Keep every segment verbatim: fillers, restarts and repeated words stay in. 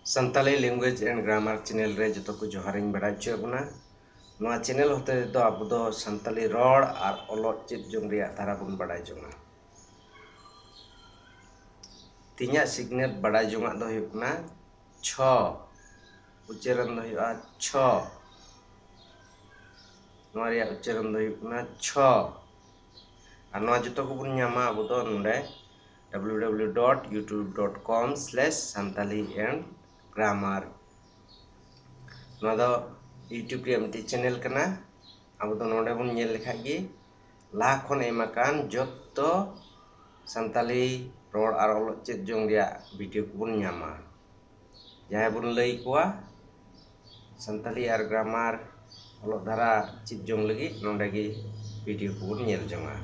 Santali Language and Grammar channel ᱨᱮ ᱡᱚᱛᱚ ᱠᱚ ᱡᱚᱦᱟᱨᱤᱧ ᱵᱟᱲᱟᱭ ᱦᱚᱪᱚᱭᱮᱫ ᱵᱚᱱᱟ᱾ ᱱᱚᱣᱟ channel ᱦᱚᱛᱮ ᱛᱮᱫᱚ ᱟᱵᱚ ᱫᱚ ᱥᱟᱱᱛᱟᱞᱤ ᱨᱚᱲ ᱟᱨ ᱚᱞᱚᱜ ᱪᱮᱫ ᱡᱚᱝ ᱨᱮᱭᱟᱜ ᱫᱷᱟᱨᱟ ᱵᱚᱱ ᱵᱟᱲᱟᱭ ᱡᱚᱝᱟ᱾ ᱛᱮᱦᱮᱧᱟᱜ ᱥᱤᱠᱷᱱᱟᱹᱛ ᱵᱟᱲᱟᱭ ᱡᱚᱝᱟᱜ ᱫᱚ ᱦᱩᱭᱩᱜ ᱠᱟᱱᱟ ᱪᱷᱚ᱾ ᱩᱪᱪᱟᱨᱚᱱ ᱫᱚ ᱦᱩᱭᱩᱜᱼᱟ ᱪᱷᱚ᱾ ᱱᱚᱣᱟ ᱨᱮᱭᱟᱜ ᱩᱪᱪᱟᱨᱚᱱ ᱫᱚ ᱦᱩᱭᱩᱜ ᱠᱟᱱᱟ ᱪᱷᱚ᱾ ᱟᱨ ᱱᱚᱣᱟ ᱡᱚᱛᱚ ᱠᱚᱵᱚᱱ ᱧᱟᱢᱟ ᱟᱵᱚ ᱫᱚ ᱱᱚᱰᱮ w w w dot youtube dot com slash santali and grammar᱾ ᱱᱚᱣᱟ ᱫᱚ YouTube ᱨᱮᱭᱟᱜ ᱢᱤᱫᱴᱤᱡ channel ᱠᱟᱱᱟ᱾ ᱟᱵᱚ ᱫᱚ ᱱᱚᱰᱮ ᱵᱚᱱ ᱧᱮᱞ ᱞᱮᱠᱷᱟᱡ ᱜᱮ ᱞᱟᱦᱟ ᱠᱷᱚᱱ ᱮᱢ ᱟᱠᱟᱱ ᱡᱚᱛᱚ ᱥᱟᱱᱛᱟᱞᱤ ᱨᱚᱲ ᱟᱨ ᱚᱞᱚᱜ ᱪᱮᱫ ᱡᱚᱝ ᱨᱮᱭᱟᱜ video ᱠᱚᱵᱚᱱ ᱧᱟᱢᱟ᱾ ᱡᱟᱦᱟᱸᱭ ᱵᱚᱱ ᱞᱟᱹᱭ ᱠᱚᱣᱟ ᱥᱟᱱᱛᱟᱞᱤ ᱟᱨ grammar ᱚᱞᱚᱜ ᱫᱷᱟᱨᱟ ᱪᱮᱫ ᱡᱚᱝ ᱞᱟᱹᱜᱤᱫ ᱱᱚᱰᱮ ᱜᱮ video ᱠᱚᱵᱚᱱ ᱧᱮᱞ ᱡᱚᱝᱟ᱾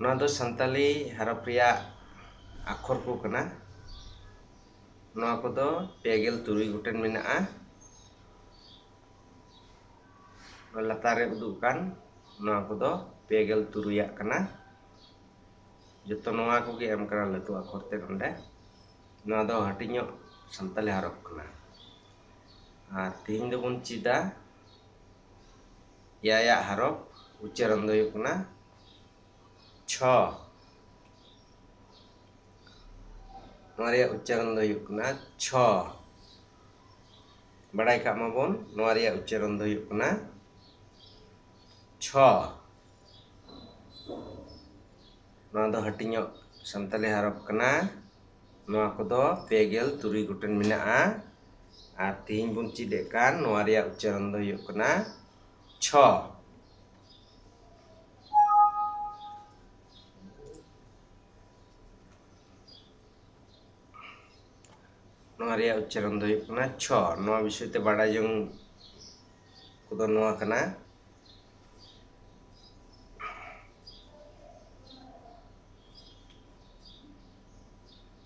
ᱱᱚᱣᱟ ᱫᱚ ᱥᱟᱱᱛᱟᱞᱤ ᱦᱚᱨᱚᱯ ᱨᱮᱭᱟᱜ ᱟᱠᱷᱚᱨ ᱠᱚ ᱠᱟᱱᱟ᱾ ᱱᱚᱣᱟ ᱠᱚᱫᱚ ᱯᱮ ᱜᱮᱞ ᱛᱩᱨᱩᱭ ᱜᱚᱴᱮᱱ ᱢᱮᱱᱟᱜᱼᱟ᱾ ᱱᱚᱣᱟ ᱞᱟᱛᱟᱨ ᱨᱮ ᱩᱫᱩᱜ ᱠᱟᱱ ᱱᱚᱣᱟ ᱠᱚᱫᱚ ᱯᱮ ᱜᱮᱞ ᱛᱩᱨᱩᱭᱟᱜ ᱠᱟᱱᱟ᱾ ᱡᱚᱛᱚ ᱱᱚᱣᱟ ᱠᱚᱜᱮ ᱮᱢ ᱠᱟᱱᱟ ᱞᱟᱹᱴᱩ ᱟᱠᱷᱚᱨ ᱛᱮ ᱱᱚᱰᱮ᱾ ᱱᱚᱣᱟ ᱫᱚ ᱦᱟᱹᱴᱤᱧᱚᱜ ᱥᱟᱱᱛᱟᱞᱤ ᱦᱚᱨᱚᱯ ᱠᱟᱱᱟ᱾ ᱟᱨ ᱛᱮᱦᱮᱧ ᱫᱚᱵᱚᱱ ᱪᱮᱫᱟ ᱮᱭᱟᱭᱟᱜ ᱦᱚᱨᱚᱯ᱾ ᱩᱪᱪᱟᱨᱚᱱ ᱫᱚ ᱦᱩᱭᱩᱜ ᱠᱟᱱᱟ ᱪᱷᱚ᱾ ᱱᱚᱣᱟ ᱨᱮᱭᱟᱜ ᱩᱪᱪᱟᱨᱚᱱ ᱫᱚ ᱦᱩᱭᱩᱜ ᱠᱟᱱᱟ ᱪᱷᱚ᱾ ᱵᱟᱲᱟᱭ ᱠᱟᱜ ᱢᱟᱵᱚᱱ, ᱱᱚᱣᱟ ᱨᱮᱭᱟᱜ ᱩᱪᱪᱟᱨᱚᱱ ᱫᱚ ᱦᱩᱭᱩᱜ ᱠᱟᱱᱟ ᱪᱷᱚ᱾ ᱱᱚᱣᱟ ᱫᱚ ᱦᱟᱹᱴᱤᱧᱚᱜ ᱥᱟᱱᱛᱟᱞᱤ ᱦᱚᱨᱚᱯ ᱠᱟᱱᱟ᱾ ᱱᱚᱣᱟ ᱠᱚᱫᱚ ᱯᱮ ᱜᱮᱞ ᱛᱩᱨᱩᱭ ᱜᱚᱴᱮᱱ ᱢᱮᱱᱟᱜᱼᱟ᱾ ᱟᱨ ᱛᱮᱦᱮᱧ ᱵᱚᱱ ᱪᱮᱫ ᱮᱫ ᱠᱟᱱ ᱱᱚᱣᱟ ᱨᱮᱭᱟᱜ ᱩᱪᱪᱟᱨᱚᱱ ᱫᱚ ᱦᱩᱭᱩᱜ ᱠᱟᱱᱟ ᱪᱷᱚ᱾ ᱱᱚᱣᱟ ᱨᱮᱭᱟᱜ ᱩᱪᱪᱟᱨᱚᱱ ᱫᱚ ᱦᱩᱭᱩᱜ ᱠᱟᱱᱟ ᱪᱷᱚ᱾ ᱱᱚᱣᱟ ᱵᱤᱥᱚᱭ ᱛᱮ ᱵᱟᱰᱟᱭ ᱡᱚᱝ ᱠᱚᱫᱚ ᱱᱚᱣᱟ ᱠᱟᱱᱟ᱾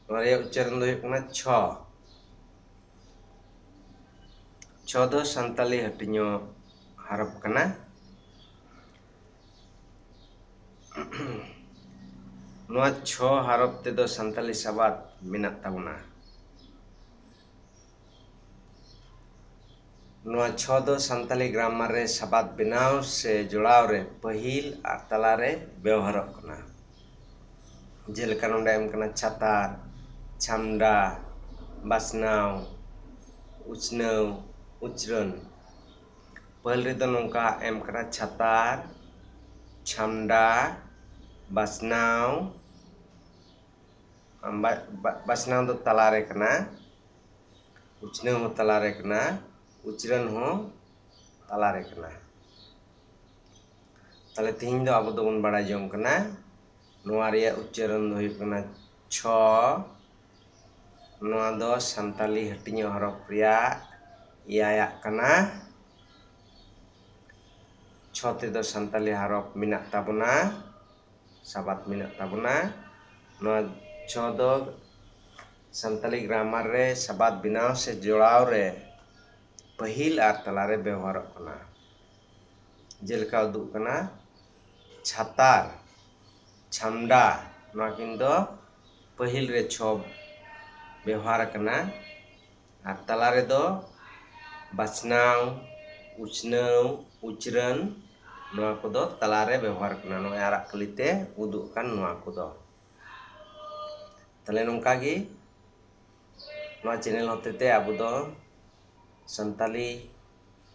ᱱᱚᱣᱟ ᱨᱮᱭᱟᱜ ᱩᱪᱪᱟᱨᱚᱱ ᱫᱚ ᱦᱩᱭᱩᱜ ᱠᱟᱱᱟ ᱪᱷᱚ᱾ ᱪᱷᱚ ᱫᱚ ᱥᱟᱱᱛᱟᱞᱤ ᱦᱟᱹᱴᱤᱧᱚᱜ ᱦᱚᱨᱚᱯ ᱠᱟᱱᱟ᱾ ᱱᱚᱣᱟ ᱪᱷᱚ ᱦᱟᱨᱚᱯ ᱛᱮᱫᱚ ᱥᱟᱱᱛᱟᱞᱤ ᱥᱟᱵᱟᱫ ᱢᱮᱱᱟᱜ ᱛᱟᱵᱚᱱᱟ᱾ ᱱᱚᱣᱟ ᱪᱷᱚ ᱫᱚ ᱥᱟᱱᱛᱟᱞᱤ ᱜᱨᱟᱢᱟᱨ ᱨᱮ ᱥᱟᱵᱟᱫ ᱵᱮᱱᱟᱣ ᱥᱮ ᱡᱚᱲᱟᱣ ᱨᱮ ᱯᱟᱹᱦᱤᱞ ᱟᱨ ᱛᱟᱞᱟᱨᱮ ᱵᱮᱣᱦᱟᱨᱚᱜ ᱠᱟᱱᱟ᱾ ᱡᱮᱞᱮᱠᱟ ᱱᱚᱰᱮ ᱮᱢ ᱠᱟᱱᱟ ᱪᱷᱟᱛᱟᱨ, ᱪᱷᱟᱢᱰᱟ, ᱵᱟᱥᱱᱟᱣ, ᱩᱪᱷᱱᱟᱹᱣ, ᱩᱪᱨᱟᱹᱱ᱾ ᱯᱟᱹᱦᱤᱞ ᱨᱮᱫᱚ ᱱᱚᱝᱠᱟ ᱮᱢ ᱠᱟᱱᱟ ᱪᱷᱟᱛᱟᱨ, ᱪᱷᱟᱢᱰᱟ, ᱵᱟᱥᱱᱟᱣ, ᱵᱟ- ᱵᱟ- ᱵᱟᱥᱱᱟᱣ ᱫᱚ ᱛᱟᱞᱟᱨᱮ ᱠᱟᱱᱟ, ᱩᱪᱷᱱᱟᱹᱣ ᱦᱚᱸ ᱛᱟᱞᱟᱨᱮ ᱠᱟᱱᱟ, ᱩᱪᱨᱟᱹᱱ ᱦᱚᱸ ᱛᱟᱞᱟᱨᱮ ᱠᱟᱱᱟ᱾ ᱛᱟᱦᱞᱮ ᱛᱮᱦᱮᱧ ᱫᱚ ᱟᱵᱚ ᱫᱚᱵᱚᱱ ᱵᱟᱲᱟᱭ ᱡᱚᱝ ᱠᱟᱱᱟ, ᱱᱚᱣᱟ ᱨᱮᱭᱟᱜ ᱩᱪᱪᱟᱨᱚᱱ ᱫᱚ ᱦᱩᱭᱩᱜ ᱠᱟᱱᱟ ᱪᱷᱚ᱾ ᱱᱚᱣᱟ ᱫᱚ ᱥᱟᱱᱛᱟᱞᱤ ᱦᱟᱹᱴᱤᱧᱚᱜ ᱦᱚᱨᱚᱯ ᱨᱮᱭᱟᱜ ᱮᱭᱟᱭᱟᱜ ᱠᱟᱱᱟ᱾ ᱪᱷᱚ ᱛᱮᱫᱚ ᱥᱟᱱᱛᱟᱞᱤ ᱦᱚᱨᱚᱯ ᱢᱮᱱᱟᱜ ᱛᱟᱵᱚᱱᱟ, ᱥᱟᱵᱟᱫ ᱢᱮᱱᱟᱜ ᱛᱟᱵᱚᱱᱟ᱾ ᱱᱚᱣᱟ ᱪᱷᱚ ᱫᱚ ᱥᱟᱱᱛᱟᱞᱤ ᱜᱨᱟᱢᱟᱨ ᱨᱮ ᱥᱟᱵᱟᱫ ᱵᱮᱱᱟᱣ ᱥᱮ ᱡᱚᱲᱟᱣ ᱨᱮ ᱯᱟᱹᱦᱤᱞ ᱟᱨ ᱛᱟᱞᱟᱨᱮ ᱵᱮᱣᱦᱟᱨᱚᱜ ᱠᱟᱱᱟ᱾ ᱡᱮᱞᱮᱠᱟ ᱩᱫᱩᱜ ᱠᱟᱱᱟ ᱪᱷᱟᱛᱟᱨ, ᱪᱷᱟᱢᱰᱟ, ᱱᱚᱣᱟ ᱠᱤᱱ ᱫᱚ ᱯᱟᱹᱦᱤᱞ ᱨᱮ ᱪᱷᱚ ᱵᱮᱣᱦᱟᱨ ᱟᱠᱟᱱᱟ᱾ ᱟᱨ ᱛᱟᱞᱟ ᱨᱮᱫᱚ ᱵᱟᱪᱷᱱᱟᱣ, ᱩᱪᱷᱱᱟᱹᱣ, ᱩᱪᱨᱟᱹᱱ, ᱱᱚᱣᱟ ᱠᱚᱫᱚ ᱛᱟᱞᱟᱨᱮ ᱵᱮᱣᱦᱟᱨ ᱠᱟᱱᱟ᱾ ᱱᱚᱜᱼᱚᱭ ᱟᱨᱟᱜ ᱠᱟᱹᱞᱤᱛᱮ ᱩᱫᱩᱜ ᱟᱠᱟᱱ ᱱᱚᱣᱟ ᱠᱚᱫᱚ᱾ ᱛᱟᱦᱞᱮ ᱱᱚᱝᱠᱟ ᱜᱮ ᱱᱚᱣᱟ ᱪᱮᱱᱮᱞ ᱦᱚᱛᱮᱛᱮ ᱟᱵᱚ ᱫᱚ ᱥᱟᱱᱛᱟᱞᱤ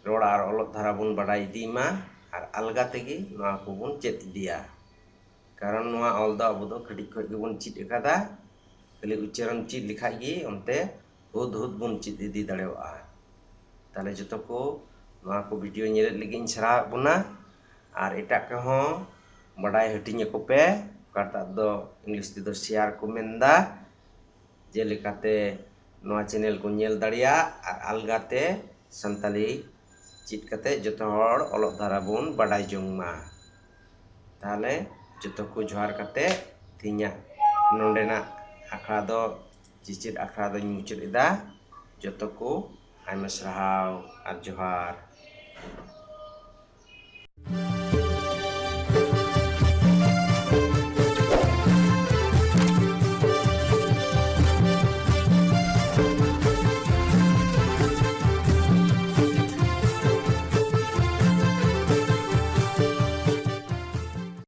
ᱨᱚᱲ ᱟᱨ ᱚᱞᱚᱜ ᱫᱷᱟᱨᱟ ᱵᱚᱱ ᱵᱟᱰᱟᱭ ᱤᱫᱤ ᱢᱟ ᱟᱨ ᱟᱞᱜᱟ ᱛᱮᱜᱮ ᱱᱚᱣᱟ ᱠᱚᱵᱚᱱ ᱪᱮᱫ ᱤᱫᱤᱭᱟ᱾ ᱠᱟᱨᱚᱱ ᱱᱚᱣᱟ ᱚᱞ ᱫᱚ ᱟᱵᱚ ᱫᱚ ᱠᱟᱹᱴᱤᱡ ᱠᱷᱚᱱ ᱜᱮᱵᱚᱱ ᱪᱮᱫ ᱟᱠᱟᱫᱟ, ᱠᱷᱟᱹᱞᱤ ᱩᱪᱪᱟᱨᱚᱱ ᱪᱮᱫ ᱞᱮᱠᱷᱟᱡ ᱜᱮ ᱚᱱᱛᱮ ᱦᱩᱫ ᱦᱩᱫ ᱵᱚᱱ ᱪᱮᱫ ᱤᱫᱤ ᱫᱟᱲᱮᱭᱟᱜᱼᱟ᱾ ᱛᱟᱦᱞᱮ ᱡᱚᱛᱚ ᱠᱚ ᱱᱚᱣᱟ ᱠᱚ ᱵᱷᱤᱰᱤᱭᱳ ᱧᱮᱞᱮᱫ ᱞᱟᱹᱜᱤᱫ ᱤᱧ ᱥᱟᱨᱦᱟᱣᱮᱫ ᱵᱚᱱᱟ, ᱟᱨ ᱮᱴᱟᱜ ᱠᱚᱦᱚᱸ ᱵᱟᱰᱟᱭ ᱦᱟᱹᱴᱤᱧ ᱟᱠᱚ ᱯᱮ, ᱚᱠᱟᱴᱟᱜ ᱫᱚ ᱤᱝᱞᱤᱥ ᱛᱮᱫᱚ ᱥᱮᱭᱟᱨ ᱠᱚ ᱢᱮᱱᱫᱟ᱾ ᱡᱮᱞᱮᱠᱟᱛᱮ ᱱᱚᱣᱟ ᱪᱮᱱᱮᱞ ᱠᱚ ᱧᱮᱞ ᱫᱟᱲᱮᱭᱟᱜ ᱟᱨ ᱟᱞᱜᱟᱛᱮ ᱥᱟᱱᱛᱟᱞᱤ ᱪᱮᱫ ᱠᱟᱛᱮ ᱡᱚᱛᱚ ᱦᱚᱲ ᱚᱞᱚᱜ ᱫᱷᱟᱨᱟ ᱵᱚᱱ ᱵᱟᱰᱟᱭ ᱡᱚᱝ ᱢᱟ᱾ ᱛᱟᱦᱞᱮ ᱡᱚᱛᱚ ᱠᱚ ᱡᱚᱦᱟᱨ ᱠᱟᱛᱮ ᱛᱮᱦᱮᱧᱟᱜ ᱱᱚᱰᱮᱱᱟᱜ ᱟᱠᱷᱲᱟ ᱫᱚ, ᱪᱮᱪᱮᱫ ᱟᱠᱷᱲᱟ ᱫᱚᱧ ᱢᱩᱪᱟᱹᱫ ᱮᱫᱟ᱾ ᱡᱚᱛᱚ ᱠᱚ ᱟᱭᱢᱟ ᱥᱟᱨᱦᱟᱣ ᱟᱨ ᱡᱚᱦᱟᱨ᱾